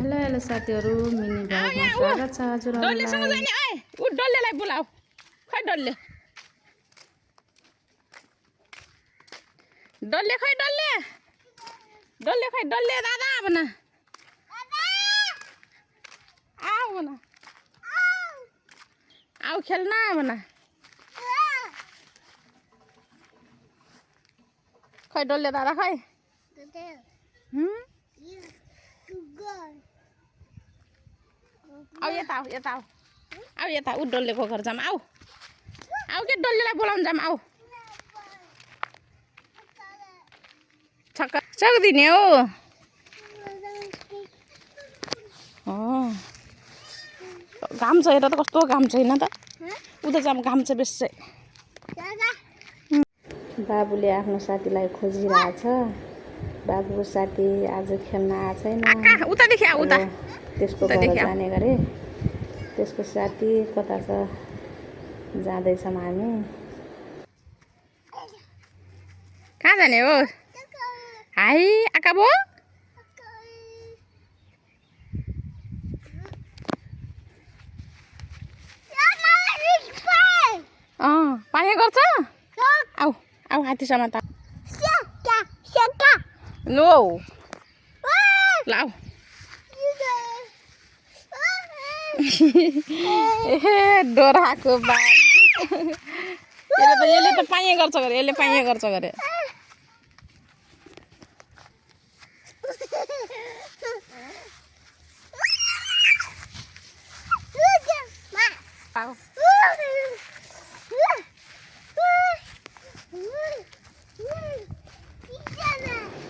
Hello hello साथीहरू, mini भ्लगमा स्वागत छ हजुरहरूलाई। डल्लेसँग जाने ओए उ डल्लेलाई बोलाऊ खै डल्ले डल्ले खै डल्ले डल्ले खै डल्ले दादा भन आऊ भन आऊ खेल्न भन खै डल्ले दादा खै आऊ यता आऊ यता आऊ आऊ यता उ डल्लेको घर जाम आऊ आऊ के डल्लेलाई बोलाउन जाम आऊ छक्का सक्दिने हो घाम छ यता त कस्तो घाम छैन त उता जाम घाम छ बेसै बाबुले आफ्नो साथीलाई खोजिरहेछ। बाबुको साथी आज खेल्न आएको छैन। उतादेखि आऊ उता त्यसको घर जाने गरे। त्यसको साथी कता छ जाँदैछौँ हामी। कहाँ जाने हो हाई आका बो पानी गर्छ आऊ आऊ हात्तीसम्म त नो लाऊ ए डोराको बाल यसले त पानी गर्छ गरे यसले पानी गर्छ गरे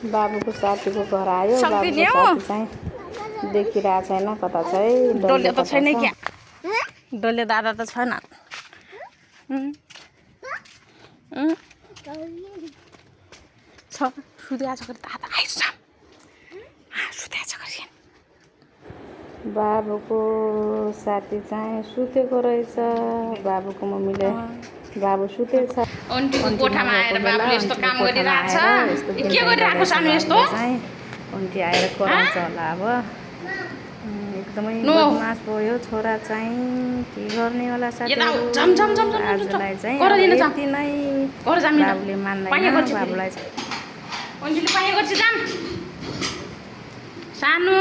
बाबुको साथीको घर आयो। बाबुको साथी चाहिँ देखिरहेको छैन कता छ है। डल्ले त छैन क्या डल्ले दादा त छैन छ सुत्या छ दादा आइस सुत्या छ बाबुको साथी चाहिँ सुतेको रहेछ। बाबुको मम्मीले बाबु सुतेछ। अन्टीको कोठामा आएर बाबुले यस्तो काम गरिरहेछ के गरिरहेको सानो यस्तो अन्टी आएर कराउँछ होला अब। एकदमै बदमास भयो छोरा चाहिँ के गर्ने होला साथीहरु। आजलाई चाहिँ यति नै बाबुले मान्दैन बाबुलाई अन्टीले पानी गर्छ जाम सानो